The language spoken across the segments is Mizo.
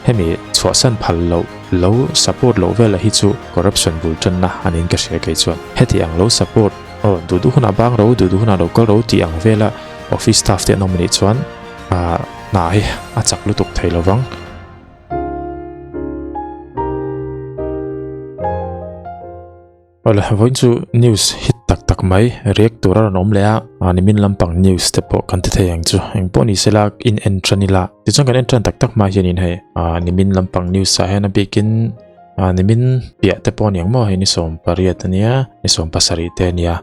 Hemi chhuahsan phal loh lo support loh vela hi chu corruption bul tanna a niin ka hria kei chuan. Heti ang lo support aw duh duh hunah bang ro duh duh hunah lo kal ro tih ang vela office staff te an awm anih chuan ah hna hi a chak lutuk thei lovang. Awle, vawiin chu news hit tak tak mai react tur a rawn awm leh a, ah nimin lampang news te pawh kan ti thei ang chu. Eng pawh ni sela in en tan ila, tichuan kan en tan tak tak hma hianin hei ah nimin lampang news ah hian a bikin ah nimin piah te pawh a ni ang maw hei ni 18 a nia, ni 17 te a nia.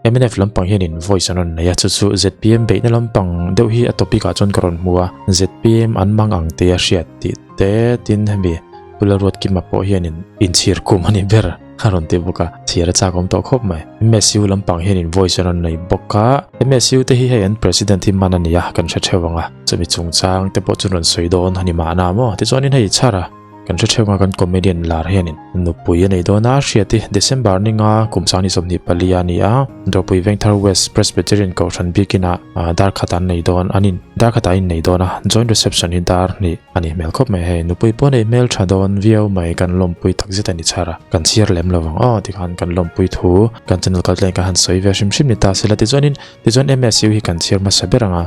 Mnf lampang hianin voice an rawn nei a, chu chu zpm beihna lampang deuh hi a topic ah chuan ka rawn hmu a, zpm an mang ang tih a hriat tih te tin hemi Pu Lalruatkima pawh hianin inchhir kum a ni ber. A rawn ti bawk a, chhiar a chak awm tawh khawp mai. MSU lampang hianin voice a rawn nei bawk a, MSU te hi hei an president hi man a ni a, kan hre theuh ang a, chumi chungchang te pawh chu rawn sawi dawn a ni mahna maw? Tichuanin hei chhar a, kan hre theuh ang a, kan comedian lar hianin nupui a nei dawn a, Hriati December ninga kum sang ni 24 a ni a, Dawrpui Vengthar West Presbyterian Kohhran biakinah dar khat an nei dawn, an in dar khatah an innei dawn a, joint reception hi dar hnih. A nih hmel khawp mai hei, nupui pawh nei hmel tha dawn viau mai kan lawmpui tak zet a ni chhar a, kan chhiar lem lo vang aw tikhan kan lawmpui thu kan channel kal tlain ka han sawi ve hrim hrim ni ta sela tichuanin tichuan MSU hi kan chhiar hmasa ber ang a,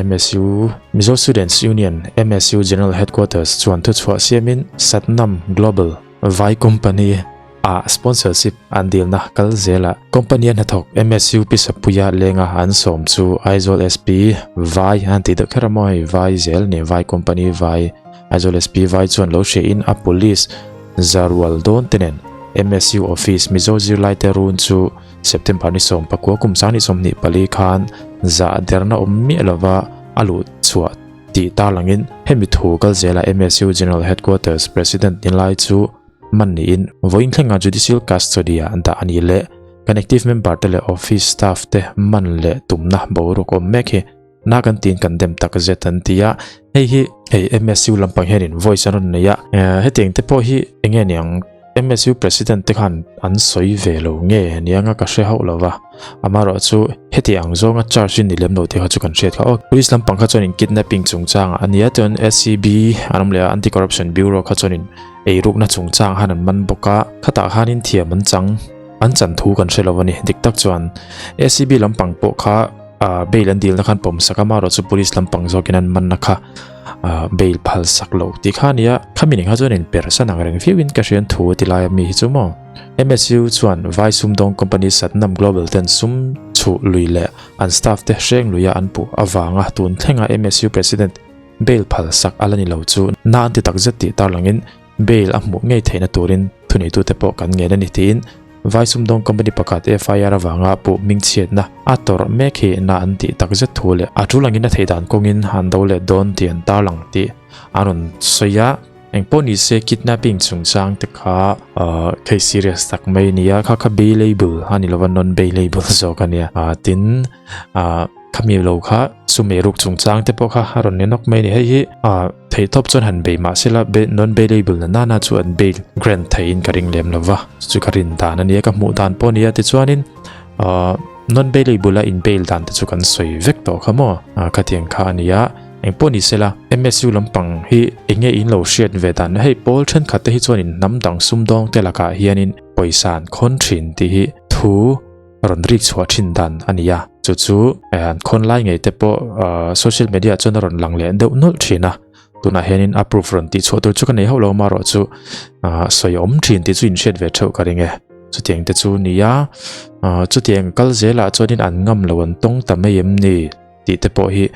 MSU Mizo Students Union MSU General Headquarters chuan thuchhuah siamin Satnam Global Vai Company ah sponsorship an dilna kal zela company a hnathawk MSU Pisapuia lenga an sawm chu Aizawl SP Vai an tih deuh kher a maw hei Vai zel ni Vai company Vai Aizawl SP Vai chuan lo hria in a police Zarual dawn te nen MSU office Mizo zirlai te run chu September ni 19 kum 2024 khan zah derna awm miah lova a luh chhuah tih tarlangin hemi thu kal zela MSU General Headquarters President Nilai chu Man niin vawiin thlenga Judicial Custody ah dah a ni leh kan active member te leh office staff te man leh tumna boruak awm mek hi na kan tiin kan dem tak zet an ti a, hei hi hei MSU lampang hianin voice an rawn nei a, hetiang te pawh hi enge niang MSU president te khan an sawi ve lo nge nianga ka hre hauh lova, amaherawh chu heti ang zawnga charge in ni lem lo te kha chu kan hriat kha aw. Police lampang kha chuanin kidnapping chungchangah a nia chuan SCB an awm leh a Anti Corruption Bureau kha chuanin Eirukna chungchang han an man bawk a, khatah khanin thiam an chang, an chan thu kan hre lo a ni. Dik tak chuan ACB lampang pawh kha bail an dilna khan pawm sak a, amaherawh chu police lampang zawkin an manna kha bail phal sak lo tih kha a ni a. Khami nen kha chuan in persan ang reng viauin ka hrian thu a ti lai a mi hi chu maw. MSU chuan Vai sumdawng company Satnam Global ten sum chhuh lui leh an staff te hreng luia an puh avanga tun thlenga MSU president Bail phal sak a la ni lo chu na an ti tak zet tih tarlangin bail a hmuh ngei theihna turin thuneitute pawh kan ngen a ni tiin Vai sumdawng company pakhat FIR avanga puh hmingchhiatna a tawrh mek hi na an tih tak zet thu leh a tul angin a theih dan kawngin an do let dawn tih an tarlang tih an rawn sawi a. Engpawh ni se kidnapping chungchang te kha case serious tak mai a ni a, kha kha bailable a ni lova non bailable zawk a nia. Tin khami lo kha sum eiruk chungchang te pawh kha a rawn ni nawk mai a ni. Hei hi theihtawp chuan han bei mah sela non bailable na nana chu an bail grant theihin ka ring lem lova, chu ka rin dan a nia ka hmuh dan pawh a nia. Tichuanin non bailable a in bail dan te chu kan sawi vek tawh kha maw, khatiang kha a ni a. Engpawh ni sela, MSU lampang hi enge in lo hriat ve dan? Hei pawl thenkhat te hi chuanin hnam dang sumdawng te lakah hianin pawisa an khawn thin tih hi thu rawn rik chhuah thin dan a ni a. Chu chu an khawn lai ngei te pawh social media chuan a rawn lang leh deuh nawlh thin a. Tunah hianin a proof rawn tih chhuah tur chu ka nei hauh lo amaherawh chu sawi awm thin tih chu in hriat ve theuh ka ring e. Chutiang te chu ni a, chutiang kal zelah chuanin an ngam lo an tawng ta mai em ni? Tih te pawh hi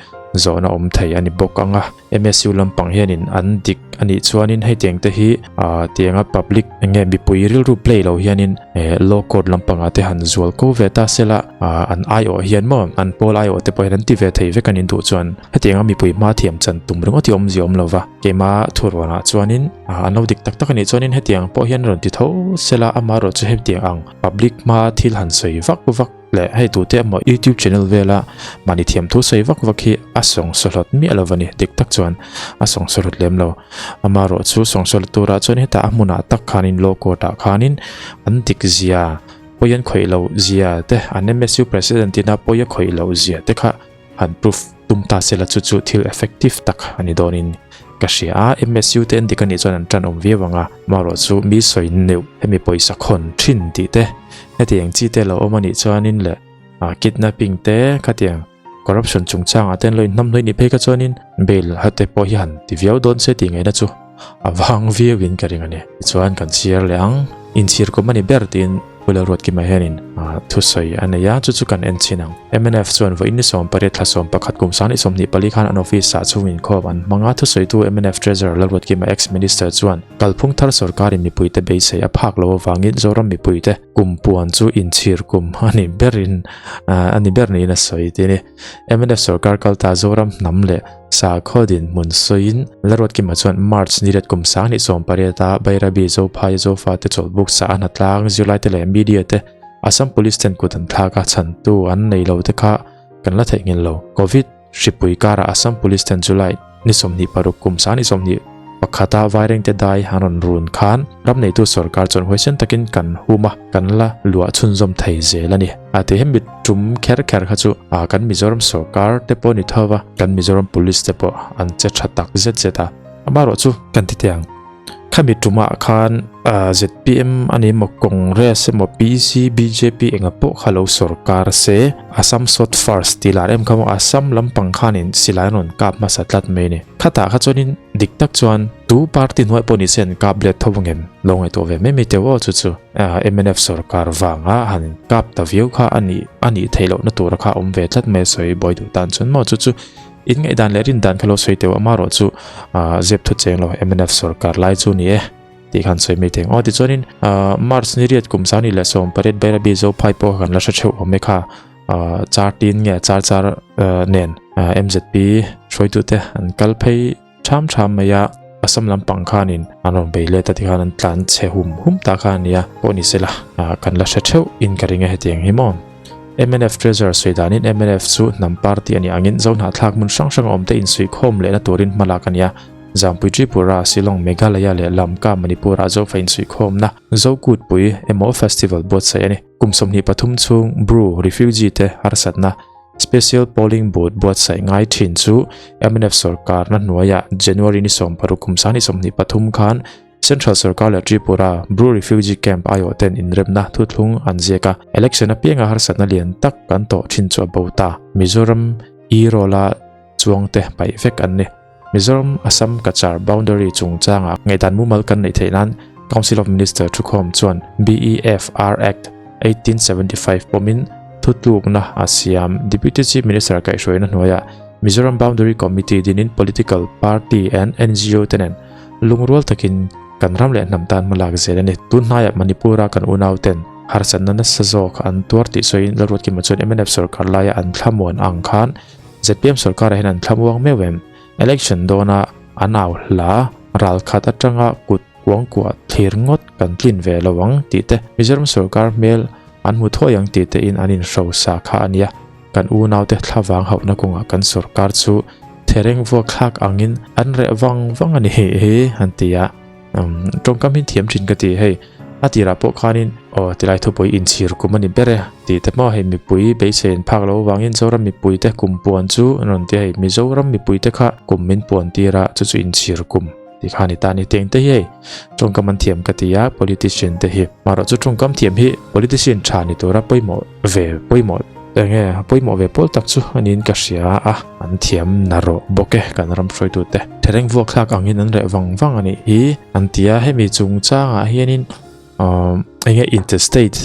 zawhna awm thei a ni bawk ang a. MSU lampang hianin an dik a nih chuanin hei tiang te hi ah tianga public eng nge mipui rilru play lo hianin eh law court lampangah te han zual ko ve ta sela ah an aiawh hian maw an pawl aiawh te pawh hian an ti ve thei vek a nin duh chuan hetianga mipui hma thiam chan tum ringawt hi awmzia awm lova keima thurawnah chuanin ah an lo dik tak tak a nih chuanin hetiang pawh hian rawn ti tho sela amaherawh chu hetiang ang public hma thil han sawi vak vak Leh hei tute emaw YouTube channel vela mahni thiam thu sawi vak vak hi a sawng sawhlawt miah lo a ni. Dik tak chuan a sawng sawhlawt lem lo. Amaherawh chu sawng sawhlawt turah chuan hetah a hmunah tak khanin law court ah khanin an dik zia pawi an khawih loh zia te an MSU president ina pawi a khawih loh zia te kha han proof tum ta sela chu chu thil effective tak a ni dawnin. ka hria a, MSU te an dik anih chuan an tan awm viau ang a, marawh chu mi sawi neuh hemi pawisa khawn thin tih te hetiang chi te lo awm anih chuanin leh kidnapping te khatiang corruption chungchangah te an lo inhnamhnawih nih phei kha chuanin bail ha te pawh hi han ti viau dawn se tih ngaihna chu a vang viauin ka ring a ni. Tichuan kan chhiar leh ang, inchhir kum a ni ber tiin Pu Lalruatkima hianin thusawi a nei a, chu chu kan en chhin ang. Mnf chuan vawiin ni 18 thla 11 kum 2024 khan an office ah chhung inkhawm an hmang a, thusawitu mnf Treasurer Lalruatkima ex-Minister chuan kalphung thar sorkarin mipuite beisei a phak lo avangin Zoram mipuite kum puan chu inchhir kum a ni berin a ni ber niin a sawi ti a ni. Mnf sorkar kalta Zoram hnam leh Sakhaw dinhmun sawiin Lalruatkima chuan March ni let kum 2018 a Bairabi Zophaia Zofate chawlhbuk sa a hnatlang zirlaite leh media te Assam Police ten kut an thlak a chhantu an nei lo te kha kan la theihnghilh lo. Covid hripui karah Assam Police ten July ni 26 kum 2021 a Vairengte dai an rawn run khan ram neitu sorkar chuan huaisen takin kan hum a, kan la luah chhunzawm thei zel a ni. A ti hemi tum kher kher kha chu kan Mizoram sorkar te pawh ni tho va, kan Mizoram Police te pawh an che tha tak zet zet a. Amaherawh chu kan ti teh ang, khami tumah khan ZPM a ni emaw Congress emaw PC, bjp enga pawh kha lo sorkar se, Assam South First tih lar em kha maw Assam lampang khanin silai an rawn kap hmasa tlat mai a ni. Khatah kha chuanin dik tak chuan tu party hnuai pawh ni se an kap let tho ang em? Lo ngaihtuah ve mai mai teuh aw chu chu mnf sorkar vanga han kap ta viau kha a nih a nih theih lohna tura kha awm ve tlat mai a sawi buai duh tan chuan maw chu chu in ngaihdan leh rindan kha lo sawi teuh amarawh chu zep thu cheng lo mnf sorkar lai chu ni e tih khan sawi mai thei ang aw tichuanin March ni riat kum 2018 Bairabi Zophai pawh kan la hre theuh awm e kha. Char tin nge char char nen MZP hruaitute an kal phei tham tham mai a, Assam lampang khanin an rawn bei let a tikhan an tlan chhe hum hum ta kha a nia pawh ni sela kan la hre theuh in ka ring a hetiang hi maw. Mnf Treasurer sawi danin mnf chu hnam party a nih angin Zohnahthlak hmun hrang hranga awmte insuihkhawm lehna turin hmalak a nia. Zampui Tripura, Shillong, Meghalaya leh Lamka, Manipur-ah Zofa insuihkhawmna Zokutpui emaw festival buatsaih a ni. Kum 23 chhung Bru refugee te harsatna Special Polling Booth buatsaih ngai thin chu mnf sorkarna hnuaiah January ni 16 kum 2023 khan Central sorkar leh Tripura Bru refugee camp aiawh ten inremna thuthlung an ziak a, election apianga harsatna lian tak kan tawh thin chu a bo ta. Mizoram e-roll-a chuangte paih vek an ni. Mizoram Assam Cachar boundary chungchanga ngaihdan mumal kan neih theih nan Council of Minister thukhawm chuan BEFR Act 1875 pawmin thutlukna a siam. Deputy Chief Minister kaihhruaina hnuaiah Mizoram Boundary Committee dinin political party and NGO te nen lungrual takin kan ram leh hnam tan hmalak zel a ni. Tun hnaiah Manipur-a kan unau ten harsatna nasa zawk an tuar tih sawiin Lalruatkima chuan mnf sorkar laia an thlamuan ang khan Zpm sorkarah hian an thlamuang meuh em? Election dawna an au hla ral khat atanga kut kuangkuah thlir ngawt kan tlin ve lo ang tih te, Mizoram sorkar hmel an hmu thuai ang tih te in an inhrosa kha a nia. Kan unaute thlavang hauhna kawngah kan sorkar chu thereng vuak thlak angin an reh vang vang a ni hi an ti a. Tawngkam hi thiam thin ka ti hei a tirah pawh khanin aw tilai thupui inchhir kum a ni ber e tih te maw hei mipui beisei an phak loh avangin Zoram mipui te kum puan chu an rawn ti a hei Mizoram mipui te kha kum min puan tir a chu chu inchhir kum tih kha a ni ta a ni teng te hi hei tawngkam an thiam ka ti a politician te hi marawh chu tawngkam thiam hi politician tha ni tura pawimawh ve pawimawh enge pawimawh ve pawl tak chu a niin ka hria a an thiam na rawh bawk e kan ram hruaitute thereng vuak thlak angin an reh vang vang a nih hi an ti a hemi chungchangah hianin umm enge interstate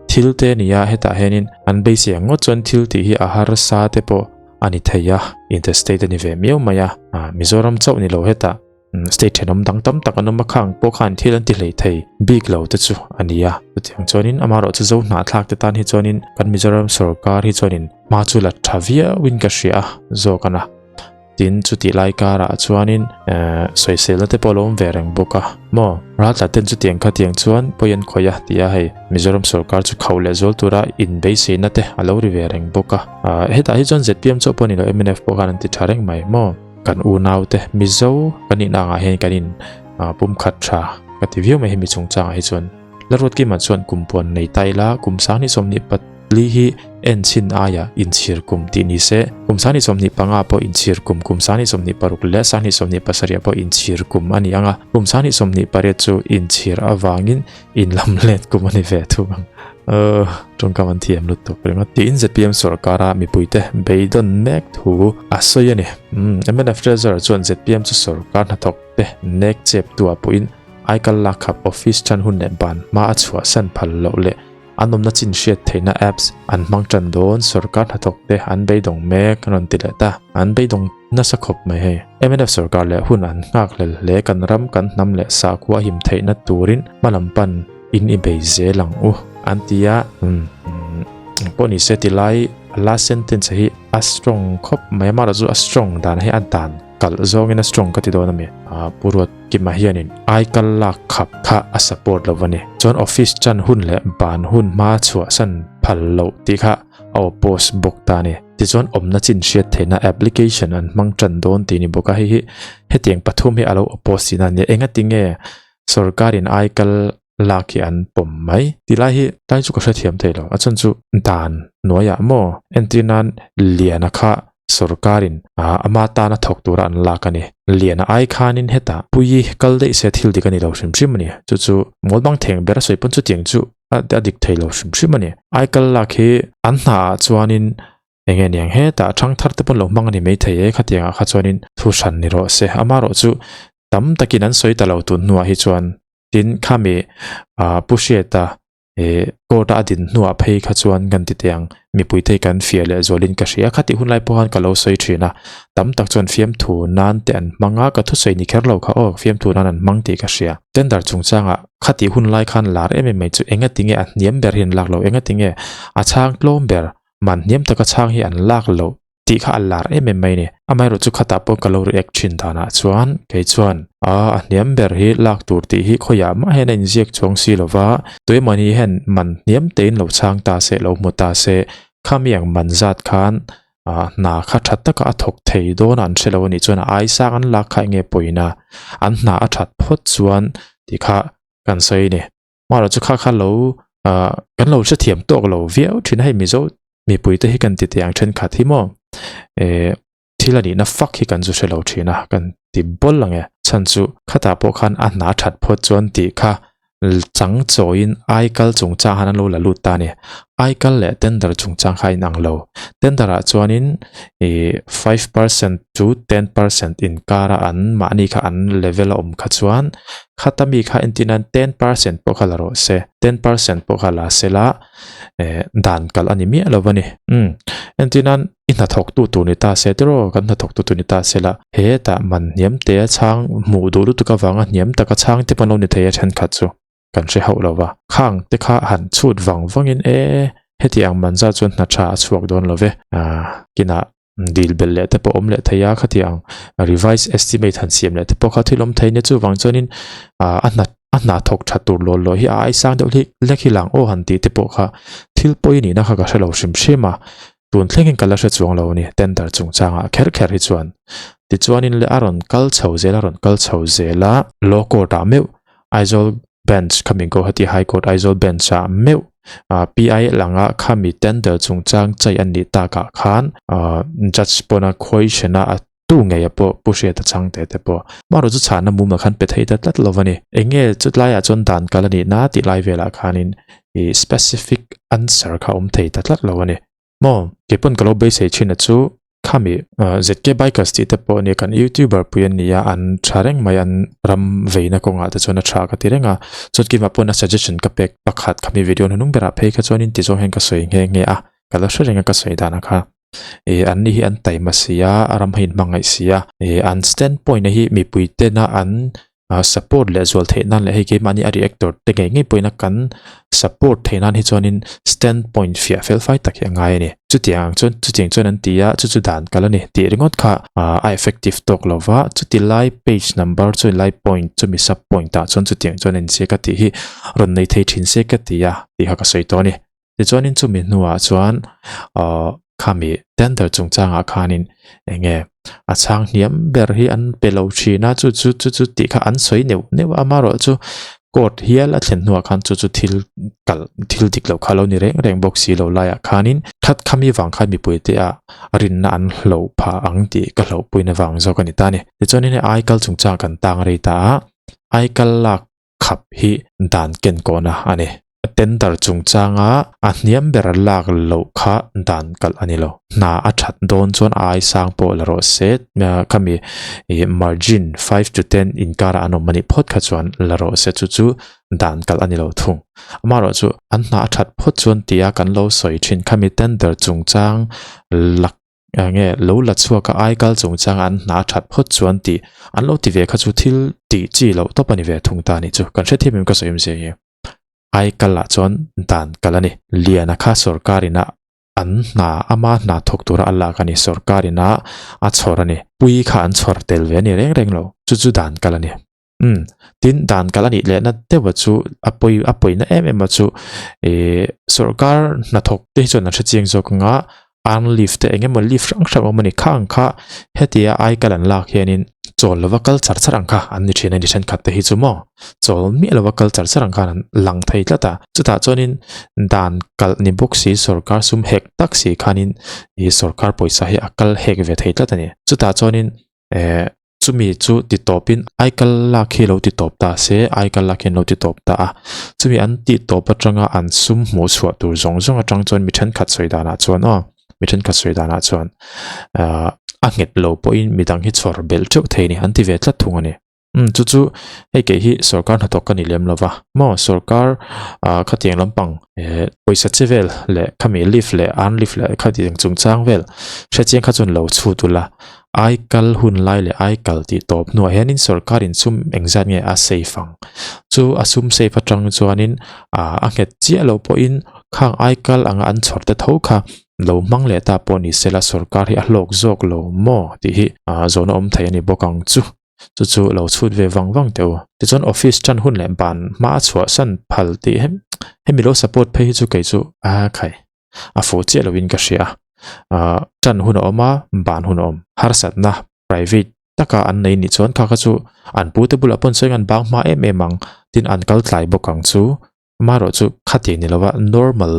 thil te a ni a hetah hianin an beisei ang ngawt chuan thil tih hi a harsa te pawh a ni thei a interstate a ni ve miau mai a Mizoram chauh ni lo hetah. State thenawm dang tam tak an awm a, khang pawh khan thil an ti hlei thei bik lo te chu a ni a. Chutiang chuanin amaherawh chu zo hnahthlak te tan hi chuanin kan Mizoram sorkar hi chuanin hma chu la tha viauin ka hria a zawk a na. Tin chutih lai karah chuanin sawiselna te pawh a lo awm ve reng bawk a maw. Raltla ten chutiang khatiang chuan pawi an khawih a ti a hei Mizoram sorkar chu khauh leh zual tura inbeiseina te a lo ri ve reng bawk a. Hetah hi chuan zpm chauh pawh a ni lo mnf pawh khan an ti tha reng mai maw. Kan unaute Mizo kan nihna angah hian kan in pumkhat tha ka ti viau mai hemi chungchangah hi chuan. Lalruatkima chuan kum puan nei ta ila kum 20 ni pat li hi enchhin aia inchhir kum tih ni se, kum 2025 pawh inchhir kum, kum 2026 leh 2027 pawh inchhir kum a ni ang a, kum 2028 chu inchhir avangin inlam let kum a ni ve thung ang. Aww, tawngkam an thiam lutuk ringawt. Tiin zpm sorkara mipuite beidawn mek thu a sawi a ni. Umm, mnf Treasurer chuan zpm chu sorkar hnathawk te nek chep tua pawhin aikal lakkhap office tan hun leh ban hma a chhuahsan phal loh leh An awmna chin hriat theihna apps an hmang tan dawn, sorkar hnathawk te an beidawng mek a rawn ti leh ta. An beidawng nasa khawp mai hei. Mnf sorkar leh hun an nghak hlel hle, kan ram, kan hnam leh sakhua him theihna turin hmalam pan in i bei zel ang u an ti a. Umm pawh ni se tilai a last sentence hi a strong khawp mai, amaherawhchu a strong dan hi a dan kalh zawngin a strong ka ti dawn a mi. Pu Ruat Kima hianin aikal lak khap kha a support lo a ni. Chuan office chan hun leh ban hun hma chhuahsan phal loh tih kha a oppose bawk ta a ni. Tichuan awmna chin hriat theihna application an hmang tan dawn tih ni bawk a, hei hi hetiang pathum hi a lo oppose tihna a nia. Engatinge sorkarin aikal lak hi an pawm mai tih lai hi tlai chu ka hrethiam thei lo. A chhan chu dan hnuaiah maw entir nan Liana kha sorkarin ama tana thawk tura an lak a ni. Liana ai khanin hetah Puii kal daih se thil dik a ni lo hrim hrim a ni. Chu chu mawl bang theng ber a sawi pawn chutiang chu a dik thei lo hrim hrim a ni. Ai kal lak hi an hnaah chuanin eng nge niang hetah thangthar te pawn lo hmang a ni maithei e khatiangah kha chuanin thu hran ni rawh se. Amaherawhchu tam takin an sawi ta lo tun hnuah hi chuan Tin, khami Pu Hriata court a din hnuah phei kha chuan kan ti teh ang, mipui te hi kan fiah leh zualin ka hria. Khatih hun lai pawh khan ka lo sawi thin a, tam tak chuan fiamthu nan te an hmang a, ka thusawi ni kher lo kha aw, fiamthu nan an hmang tih ka hria. Tender chungchangah khatih hun lai khan lar em em mai chu engatinge a hniam ber hi an lak lo, engatinge a chhang tlawm ber, man hniam taka chhang hi an lak loh tih kha a lar em em mai a ni. Amaherawh chu khatah pawh ka lo react thin danah chuan kei chuan a a hniam ber hi lak tur tih hi khawiah mah hian a inziak chuang si lo va, tuemawni hian man hniam tein lo chhang ta se, lo hmu ta se, khami ang man zat khan ah hna kha tha taka a thawk thei dawn a an hre lo a nih chuan a ai sang an lak kha enge pawina an hna a that phawt chuan tih kha kan sawi a ni. Amaherawh chu kha kha lo ah kan lo hrethiam tawk lo viau thin a hei Mizo mipui te hi kan ti teh ang thenkhat hi maw eh thil a nihna fak hi kan zu hre lo thin a kan ti bawl ang e chhan chu khatah pawh khan a hna that phawt chuan tih kha chang chawiin aikal chungchang han an lo la lut ta a ni aikal leh tender chungchang kha a inang lo tender ah chuanin ih 5% to 10% inkara an mahni kha an level a awm kha chuan khata mi kha entir nan 10% pawh kha la rawh se 10% pawh kha la sela eh dan kalh a ni miah lo a ni umm entir nan i hnathawk tu tur ni ta se tiraw kan hnathawk tu tur ni ta sela hetah man hniam te a chhang hmuh duh lutuk avanga hniam taka chhang te pawh an lo ni thei a thenkhat chu kan hre hauh lo va khang te kha han chhut vang vangin e heti ang man zat chuan hna tha a chhuak dawn lo ve ah kinah dil belh leh te pawh awm leh thei a khatiang revise estimate han siam leh te pawh kha thil awm thei nia chuvang chuanin ah a hna a hna thawk tha tur lawl law hi a ai sang deuh hlek hlek hi lang aw han tih te pawh kha thil pawi nihna kha ka hre lo hrim hrim a tun thlengin ka la hre chuang lo a ni tender chungchangah kher kher hi chuan tichuanin leh a rawn kal chho zel a rawn kal chho zel a law court ah meuh Aizawl bench khami Guwahati High Court Aizawl bench ah meuh ah PI langa khami tender chungchang chai an nih takah khan ah judge pawna question a tu ngei a pawh Pu Hriata changte te pawh marawh chu chhahna mumal khan pe thei ta tlat lo a ni. Enge chutlaiah chuan dan kal a nih na tih lai velah khanin ih specific answer kha awm thei ta tlat lo a ni. Maw keipawn ka lo beisei thin a chu Khami ZK Bikers tih te pawh nia kan YouTuber pui an nia an tha reng mai an ram veina kawngah te chuan a tha ka ti reng a chuan keimah pawn a suggestion ka pek pakhat khami video hnuhnung berah phei kha chuanin ti zawng hian ka sawi nghe nghe a ka la hre reng a ka sawi dan a kha ih an ni hi an taima si a a ram hi inhmangaih si a ih an stand point a hi mipui tena an support leh zual theih nan leh hei keimahni a reactor te ngei ngei pawhin a kan support theih nan hi chuanin stand point fiah fel fai tak hi a ngai a ni. Chutiang ang chuan chutiang chuan an ti a chu chu dan kal a ni tih ringawt kha a effective tawk lo va chuti lai page number chu lai point chumi sub point ah chuan chutiang chuan a inziak a tih hi rawn nei thei thin se ka ti a tih kha ka sawi tawh a ni. Tichuanin chumi hnuah chuan ahh khami tender chungchangah khanin eng nge a chhang hniam ber hi an pe lo thin a chu chu chu chu tih kha an sawi neuh neuh a amaherawhchu. Court hial a thlen hnuah khan chu chu thil kal thil dik loh kha lo ni reng reng bawk si lo laiah khanin khat khami vang khan mipuite ah rinna an hloh phah ang tih ka hlauhpuina vang zawk a ni ta a ni. Tichuanin hei aikal chungchang kan tang rei ta a, aikal lak khap hi dan ken kawhna a ni. Tender chungchanga a hniam ber lak loh kha dan kalh a ni lo. Hna a that dawn chuan a ai sang pawh la rawh se, khami margin 5-10 inkarah an awm a nih phawt kha chuan la rawh se chu chu dan kalh a ni lo thung. Amaherawhchu an hna a that phawt chuan tia kan lo sawi thin khami tender chungchang lak Enge lo la chhuak a ai kal chungchang an hna that phawt chuan tih an lo ti ve kha chu thil tih chi loh tawp a ni ve thung ta a nih chu. Kan hrethiam em ka sawi awmzia hi. Ai kal ah chuan dan kal a ni. Liana kha sorkar in a an hna ama hna thawk tura a lak a ni. Sorkar in a a chhawr a ni. Pui kha an chhawr tel ve a ni reng reng lo. Chu chu dan kal a ni. Umm tin dan kal a nih lehna deuh a chu a pawi a pawina em em a chu ihh sorkar hnathawk te hi chuan an hre chiang zawk ang a arm leave te eng emaw leave hrang hrang a awm a ni kha ang kha hetia ai kal an lak hianin chawl lova kal char char ang kha an ni thin a ni thenkhat te hi chu maw chawl miah lova kal char char ang khan an lang thei tlat a chutah chuanin dan kalh ni bawk si sorkar sum hek tak si khanin ih sorkar pawisa hi a kal hek ve thei tlat a ni chutah chuanin eh Chumi chu ti tawpin aikal lak hi lo ti tawp ta se, aikal lak hi an lo ti tawp ta a. Chumi an tih tawp atanga an sum hmuh chhuah tur zawng zawng atang chuan mi thenkhat sawi danah chuan aw, mi thenkhat sawi danah chuan ahh a nghet lo pawhin midang hi chhawr belh teuh thei a ni, an ti ve tlat thung a ni. Umm chu chu hei kei hi sorkar hnathawk ka ni lem lo va, maw sorkar ah khatiang lampang eh pawisa che vel leh khami leave leh earn leave leh khatiang chungchang vel hrechiang kha chuan lo chhut ula. Ai kal hun lai leh ai kal tih tawp hnuah hianin sorkar in sum engzat nge a safe ang? Chu a sum safe atang chuanin ah a nghet chiah loh pawhin khang ai kal anga an chhawr te tho kha lo hmang leh ta pawh ni sela sorkar hi a hlawk zawk lo maw tih hi ah zawhna awm thei a ni bawk ang chu. Chu chu lo chhut ve vang vang teh u. Tichuan office tan hun leh ban hma a chhuahsan phal tih hemi lo support phei hi chu kei chu a khai. a fuh chiah lovin ka hria a ah tan hun a awm a ban hun a awm harsatna private taka an nei nih chuan kha kha chu an pu te bulah pawn sawi an bang hma em em ang tin an kal tlai bawk ang chu amaherawh chu khati ni lova normal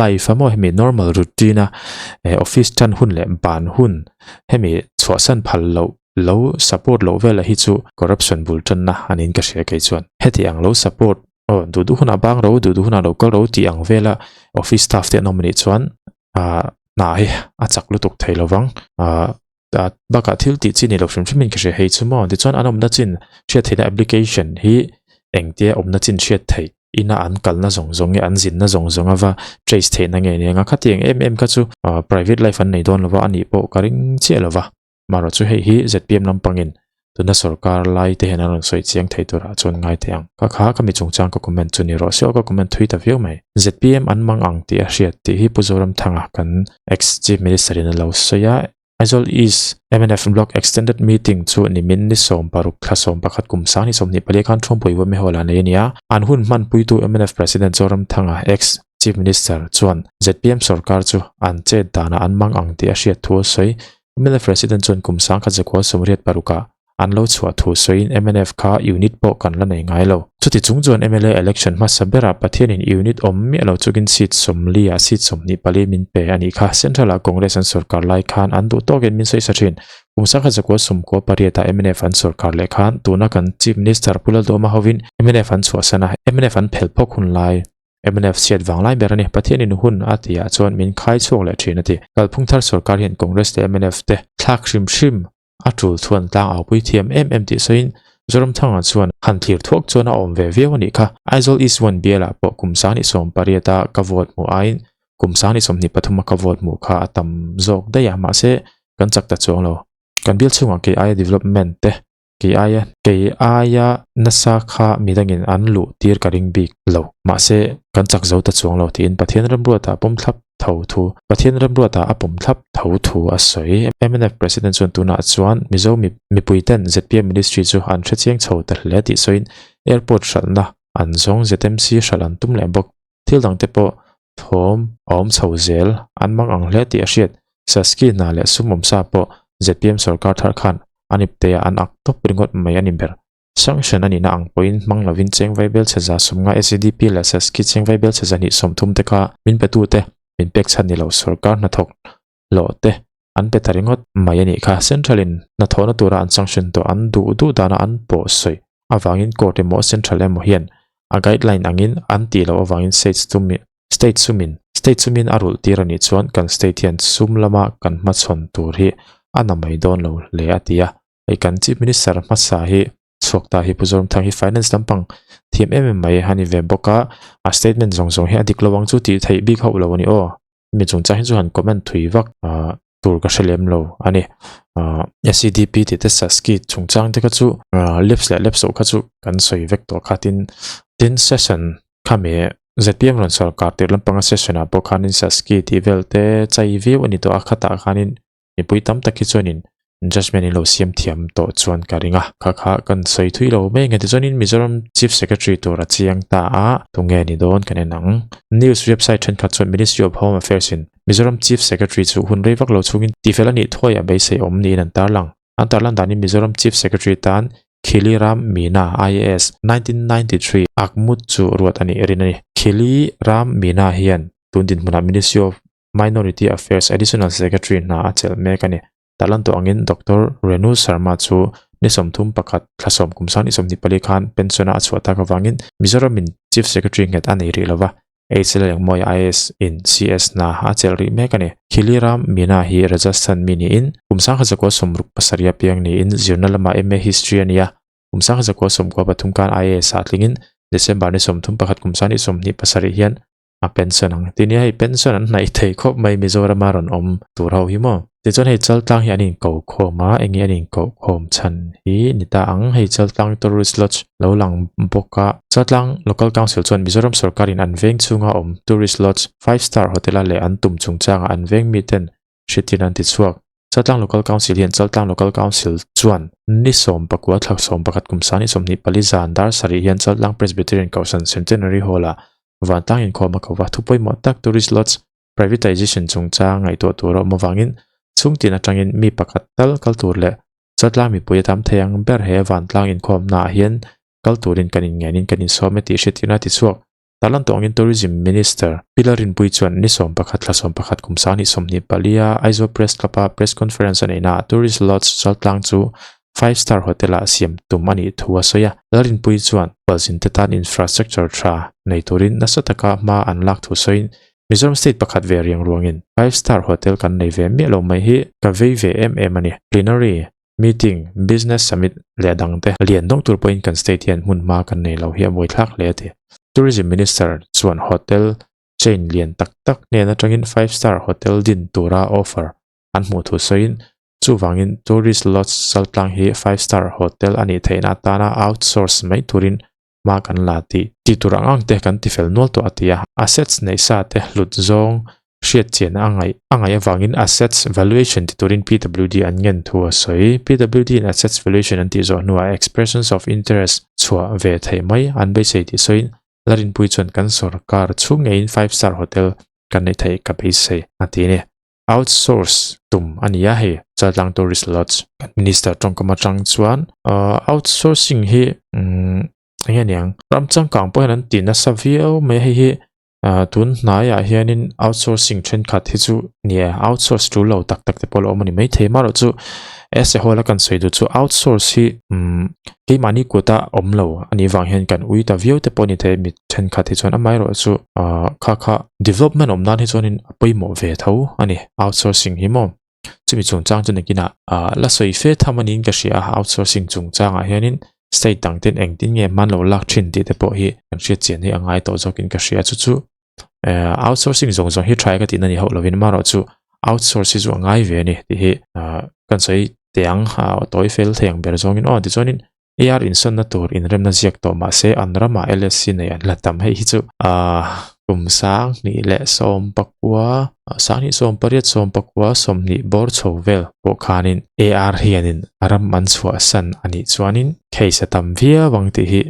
life a maw hemi normal routine a eh office tan hun leh ban hun hemi chhuahsan phal loh lo support loh velah hi chu corruption bul tanna anin ka hria kei chuan heti ang lo support Aw, duh duh hunah bang ro, duh duh hunah lo kal ro tih ang vela office staff te an awm anih chuan ah hna hi a chak lutuk thei lo vang. Ah bakah thil tih chi ni lo hrim hrimin ka hria hei chu maw. Tichuan an awmna chin hriat theihna application hi engtia awmna chin hriat theih ina an kalna zawng zawng nge an zinna zawng zawng ava trace theihna nge ni anga khatiang em em kha chu private life an nei dawn lova anih pawh ka ring chiah lova. Marawh chu hei hi zpm lampangin tuna sorkar lai te hian an rawn sawi chiang thei turah chuan ngai thei ang. Ka kha ka mi chungchang ka comment chu ni rawh se aw ka comment thui ta viau mai. Zpm an mang ang tih a hriat tih hi Pu Zoramthanga kan ex Chief Minister in a lo sawi a. Aizawl East mnf Block Extended Meeting chu nimin ni 16 thla 11 kum 2024 khan Thuampui Weme Hall ah nei a ni a. An hun hmanpuitu mnf President Zoramthanga ex Chief Minister chuan zpm sorkar chu an chet danah an mang ang tih a hriat thu a sawi. Mnf President chuan kum 1900 86 ah an lo chhuah thu sawiin mnf kha unit pawh kan la nei ngai lo. Chuti chung chuan mla election hmasa berah Pathianin unit awm miah lo chungin seat 40 ah seat 24 min pe a nih kha. Central ah Congress an sorkar lai khan an duh tawkin min sawi sa thin. Kum 1998 ah mnf an sorkar leh khan tuna kan Chief Minister Pu Lalduhoma hovin mnf an chhuahsan a, mnf an phel phawk hun lai. Mnf chhiat vang lai ber a ni. Pathianin hun a tihah chuan min khai chhuak leh thin a ti. Kalphung thar sorkar hian Congress leh mnf te thlak hrim hrim a tul chuan tlang aupui thiam em em tih sawiin Zoramthanga chuan han thlir thuak chuan a awm ve viau a nih kha. Aizawl East One bialah pawh kum 28 a ka vote hmuh aiin kum 23 a ka vote hmuh kha a tam zawk daih a mahse kan chak ta chuang lo. Kan bial chhungah kei aia development te Kei aia kei aia nasa kha midangin an luh tir ka ring bik lo. Mahse, kan chak zo ta chuang lo tiin Pathian remruata pawm thlap tho thu Pathian remruata a pawm thlap tho thu a sawi. Mnf President chuan tunah chuan Mizo mipuiten zpm Ministry chu an hrechiang chho ta hle tih sawiin Airport hralhna an zawng ZMC hralh an tum leh bawk. Thil dangte pawh thawm a awm chho zel an mang ang hle tih a hriat. Saski hna leh sum awmsa pawh zpm sorkar thar khan an ipte ah an ak tawp ringawt mai a ni ber. Sanction a nihna ang pawhin hmang lovin cheng vaibelchhe 150 SEDP leh SASCI cheng vaibelchhe 230 te kha min petute min pek chhan ni lo sorkar hnathawk hlawh te an pe ta ringawt mai a nih kha. Central in hnathawhna tura an sanction tawh an duh duh dana an pawh sawi avangin court emaw central emaw hian a guideline angin an tih loh avangin state sum state sumin state sumin a rulh tir a nih chuan kan state hian sum lama kan hmachhawn tur hi a na mai dawn lo hle a ti a. Hei kan chief minister hmasa hi chhuak ta hi Pu Zoramthang hi finance lampang thiam em em mai a ni ve bawk a, a statement zawng zawng hi a dik lo ang chu tih theih bik hauh lo a ni aw. Mi chungchang hi chu han comment thui vak tur ka hre lem lo a ni. SEDP tih te SASCI chungchang te kha chu lips leh lips loh kha chu kan sawi vek tawh kha tin tin session khami ZPM rawn sawrkar tirh lampanga session ah pawh khanin SASCI tih vel te chai viau a ni tawh a khatah khanin mipui tam tak hi chuanin judgement in lo siam thiam tawh chuan ka ring a. Kha kha kan sawi thui lo mai nge tichuanin Mizoram Chief Secretary tur a chiang ta a, tunge ni dawn kan en ang. News website thenkhat chuan Ministry of Home Affairs in Mizoram Chief Secretary chu hun rei vak lo chungin tifel a nih thuai a beisei awm niin an tarlang. An tarlan danin Mizoram Chief Secretary tan Khili Ram Meena IAS 1993 Akmut chu ruat a nih rin a ni. Khili Ram Meena hian tun dinhmunah Ministry of Minority Affairs Additional Secretary hna a chelh mek a ni. Tarlan tawh angin Doctor Renu Sharma chu ni 31 thla sawm kum sang ni 24 khan pension-a a chhuah tak avangin Mizoramin Chief Secretary nghet a nei rih lova, HL Engmawi IAS in CS hna a chelh rih mek a ni. Khiliram Meena hi Rajasthan mi niin kum 1967 a piang niin zirna lama MA History a ni a, kum 1993 khan IAS ah tlingin December ni 31 kum sang ni 27 hian a pension ang ti nia hei pension an hnaih thei khawp mai Mizorama rawn awm tur ho hi maw tichuan hei Chaltlang hi an inko khawm a enge an inko khawm chhan hi ni ta ang hei Chaltlang Tourist Lodge lo lang bawk a Chaltlang Local Council chuan Mizoram sorkarin an veng chhunga awm Tourist Lodge five star hotel a leh an tum chungchangah an veng miten hritin an ti chhuak. Chaltlang Local Council hian Chaltlang Local Council chuan ni 19 thla 11 kum 2024 zan dar sarih hian Chaltlang Presbyterian Kohhran Centenary Hall-ah vantlang inkhawm a ko va. Thu pawimawh tak Tourist Lodge Privatization chungchang ngaihtuah tur a awm avangin chhungtin atangin mi pakhat tal kal tur leh Chaltlang mipui a tam thei ang ber he vantlang inkhawmnaah hian kal turin kan inngenin kan insawm e tih hriattirna a ti chhuak. Tarlan tawh angin Tourism Minister Pi Lalrinpuii chuan ni 11 thla 11 kum 2024 a Aizawl Press Club-a press conference a neihnaah Tourist Lodge Chaltlang chu five star hotel-ah siam tum a nih thu a sawi a. Lalrinpuii chuan khualzinte tan infrastructure tha nei turin nasa taka hma an lak thu sawiin Mizoram state pakhat ve riang ruangin five star hotel kan nei ve miah lo mai hi ka vei ve em em a ni. Plenary Meeting, Business Summit leh dangte lian dawng tur pawhin kan state hian hmun hma kan nei lo hi a buaithlak hle a ti. Tourism Minister chuan hotel chain lian tak tak hnen atangin five star hotel din tura offer an hmuh thu sawiin chuvangin Tourist Lodge Chaltlang hi five star hotel a nih theihna atana outsource mai turin hma kan la tih tih tur ang ang te kan ti fel nual tawh a ti a. Assets neih sa te hlut zawng hriat chian a ngaih a ngaih avangin assets valuation ti turin PWD an ngen thu a sawi. PWD in assets valuation an tih zawh hnuah expressions of interest chhuah ve theih mai an beisei tih sawiin Larinpui chuan kan sawrkar chhung ngeiin five star hotel kan neih theih ka beisei a ti a ni. Outsource tum a ni a hei Chaltlang Tourist Lodge kan minister tawngkam atang chuan outsourcing hi eng nge niang ram changkang pawh hian an ti nasa viau mai a hei hi tun hnaiah hianin outsourcing thenkhat hi chu nia outsource tul lo tak tak te pawh a lo awm a ni maithei amaherawh chu as a whole a kan sawi duh chu outsource hi keimahni kuta awm lo a nih vang hian kan ui ta viau te pawh a ni thei mi thenkhat hi chuan amaherawh chu kha kha development awm nan hi chuanin a pawimawh ve tho a ni outsourcing hi maw chumi chungchang chu nakinah la sawi fe tham a niin ka hria a outsourcing chungchangah hianin state dang ten engtin nge hman lo lak thin tih te pawh hi kan hriat chian hi a ngai tawh zawkin ka hria chu chu outsourcing zawng zawng hi try ka tihna ni hauh lovin amaherawh chu outsource hi chu a ngai ve a ni tih hi kan sawi teh ang tawi fel thei ang ber zawngin aw tichuanin AR insawnna tur inremna ziak tawh mahse an ramah LSC nei an la tam hei hi chu kum 2019 2018 19 20 bawr chho vel pawh khanin AR hianin a ram an chhuahsan a nih chuanin case a tam viau ang tih hi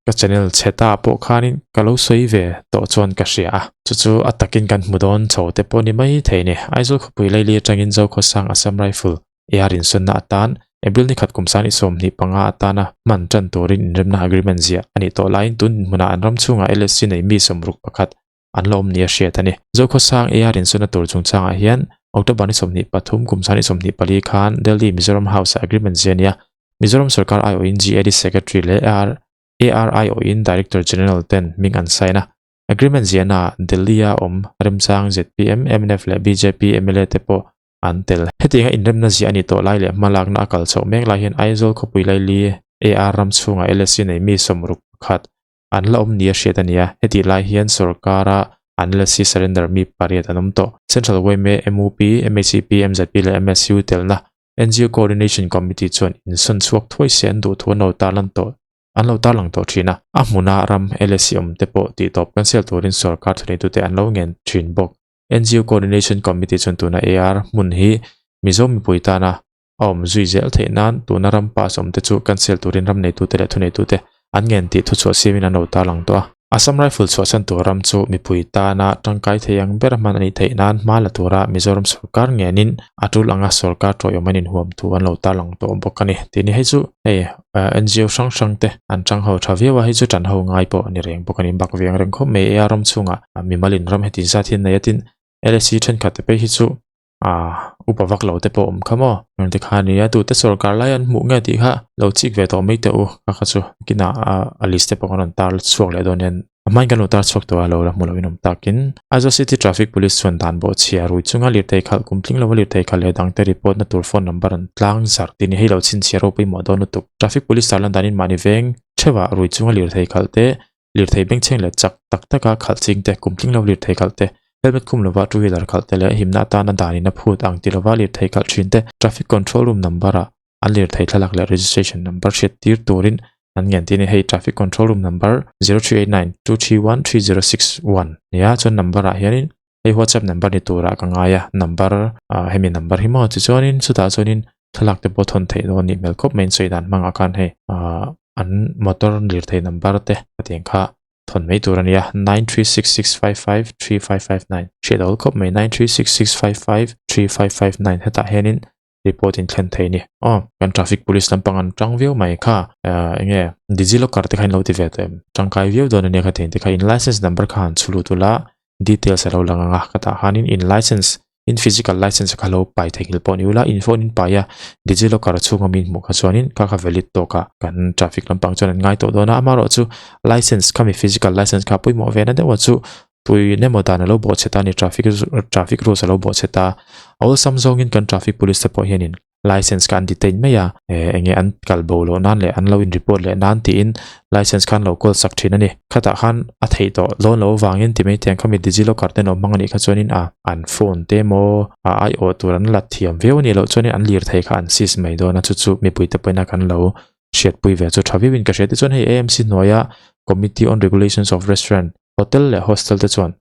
ka channel chhe ta pawh khanin ka lo sawi ve tawh chuan ka hria a chu chu a takin kan hmu dawn chho te pawh ni mai thei ni Aizawl khawpui laili atangin Zokhawsang Assam Rifle AR insawnna atan. April ni khat kum 2025 atana hman tan turin inremna agreement ziah a nih tawh laiin tun dinhmunah an ram chhungah LSC nei mi 61 an la awm nia hriat a ni. Zokhawsang AR insawnna tur chungchangah hian October ni 23 kum 2024 khan Delhi Mizoram House-ah agreement ziah a ni a, Mizoram sorkar aiawhin GAD Secretary leh AR aiawhin Director General ten hming an sign a. Agreement ziahnaah Delhi-a awm remchang zpm, mnf leh bjp mla te pawh an tel. Hetianga inremna ziah a nih tawh lai leh hmalakna a kal chhoh mek lai hian Aizawl khawpui laili AR ram chhungah LSC nei mi 61 an la awm nia hriat a ni a, hetih lai hian sorkara an LSC surrender mi pariat an awm tawh. Central yma, mup, mhcp, mzp leh msu telna ngo Coordination Committee chuan insawn chhuak thuai se an duh thu an lo tarlan tawh an lo tarlang tawh thin a. A hmuna ram LSC awm te pawh tihtawp cancel turin sorkar thuneitute an lo ngen thin bawk. Ngo Coordination Committee chuan tuna AR hmun hi Mizo mipui tana a awm zui zel theih nan tuna ram pass awm te chu cancel turin ram neitute leh thuneitute an ngen tih thuchhuah siamin an lo tarlang tawh a. Assam Rifle chhuahsan tur ram chu mipui tana tangkai thei ang ber hman a nih theih nan hma la tura Mizoram sorkar ngenin a tul anga sorkar tawiawm an inhuam thu an lo tarlang tawh bawk a ni. Tih ni hei chu hei ngo hrang hrang te an tang ho tha viau a, hei chu tan ho ngai pawh a ni reng bawk a ni. Bak veng reng khawp mai e a ram chhungah mimal in ram heti zat hian nei a tin LSC thenkhat te phei hi chu Ah, upa vak lo te pawh awm kha maw? Eng te kha nia, tute sorkar lai an hmuh nge tih kha lo chik ve tawh mai teh u. Kha kha chu kinah a list te pawh kan rawn tar chhuak leh dawn hian a hmain kan lo tar chhuak tawh a, lo la hmu loin awm takin. Aizawl City Traffic Police chuan dan bawh chhia rui chunga lirthei khalh kum tling lova lirthei khalh leh dangte report na tur phone number an tlang zarh tih ni hei lo chhinchhiah ropui mawh dawn lutuk. Traffic Police tarlan danin mahni veng theuhah rui chunga lirthei khalh te Lirthei bengchheng leh chak tak taka khalh ching te, kum tling lo lirthei khalh te, helmet khum lova two wheeler khalh te leh himna atana danin a phut ang ti lova lirthei khalh thin te, traffic control room number ah an lirthei thlalak leh registration number hriat tir turin an ngen tih a ni. Hei traffic control room number 0389231306 nia chuan number ah hianin hei whatsapp number ni turah ka ngai a number ah hemi number hi maw tichuanin chutah chuanin thlalak te pawh thawn theih dawn a nih hmel khawp mai in sawi dan hmangah khan hei ah an motor lirthei number te hetiang kha thawn mai tur a nia 9366553559 hriat awl khawp mai 9366553559 hetah hianin report in thlen thei a ni aw kan traffic police lampang an tang viau mai kha ah enge digilocker te kha in lo ti ve tawh em tangkai viau dawn a nia khatiang te kha in license number kha han chhu lut ula details a lo lang ang a khatah khanin in license in physical license kha lo pai theihnghilh pawh ni ula in phone in pai a digilocker chhunga mi hmuh kha chuanin kha kha valid tawk a kan traffic lampang chuan an ngai tawh dawn a amaherawhchu license khami physical license kha pawimawh ve na deuh a chu Tui nemaw dan a lo bawh chhe ta a ni, traffic traffic rules a lo bawh chhe ta. A awlsam zawngin kan traffic police te pawh hianin license kha an detain mai a, eh enge an kal bo loh nan leh an lo in report leh nan tiin license kha an lo call sak thin a ni. Khatah khan a theih tawh dawn loh avangin ti mai tiang khami digilocker te an awm hmang a nih kha chuanin a an phone te emaw a aiawh tur an la thiam viau a nih loh chuanin an lirthei kha an seize mai dawn a, chu chu mipui te pawhin a kan lo hriatpui ve chu tha viauin ka hria. Tichuan hei AMC hnuaia Committee on Regulations of Restaurant Hotel leh hostel te chuan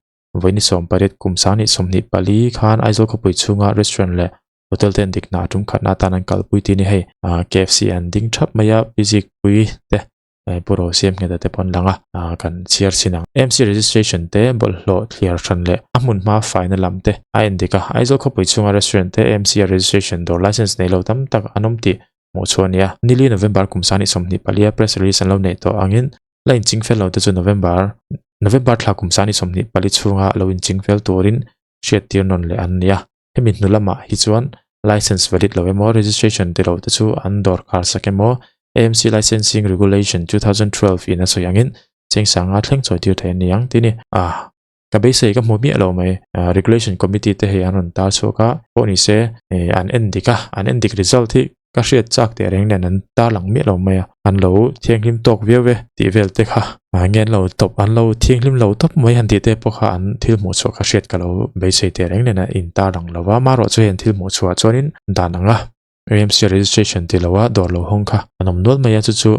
vawiin 18 kum 2024 khan Aizawl khawpui chhunga restaurant leh hotel te an dik hna tum khatna atan an kalpui tih a ni. Hei KFC an ding thap mai a, Pi Zikpui te Pu Rosiam Ngheta te pawh an lang a, kan chhiar chin ang. AMC registration te bawlhhlawh thliar hran leh a hmun hma faina lam te a en dik a, Aizawl khawpui chhunga restaurant te AMC a registration dawr license nei lo tam tak an awm tih hmuh chhuah a ni a. Nili November kum 2024 a press release an lo neih tawh angin La inching fel lo te chu November November thla kum 24 chhunga lo inching fel turin hriattir nawn leh an ni a. Hemi hnu lamah hi chuan license valid lo emaw registration ti lo te chu an dawr khar sak emaw AMC Licensing Regulation 2012 in a sawi angin cheng sanga thleng chawi tir thei an ni ang tih a ni. Ah. Ka beisei ka hmu miah lo mai. Regulation Committee te hei an rawn tar chhuak a, pawh ni se an en dik a, an en dik result hi ka hriat chak teh reng nen an tar lang miah lo mai a, an lo thianghlim tawk viau e tih vel te kha nge an lo tawp an lo thianghlim lo tawp mai han tih te pawh kha an thil hmuh chhuah kha hriat ka lo beisei teh reng nen a in tar lang lo va, amaherawh chu hei an thil hmuh chhuah chuanin dan ang a AMC registration ti lo a dawr lo hawng kha an awm nual mai a chu chu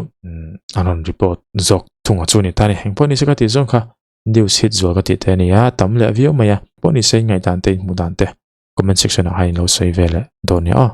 an rawn report zawk thung a chu ni ta a ni, engpawh ni se ka tih zawng kha. News hit zual ka tih te a ni a, tam leh viau mai a, pawh ni se in ngaihdan te in hmuh dan te comment section ah hian in lo sawi ve leh dawn nia aw.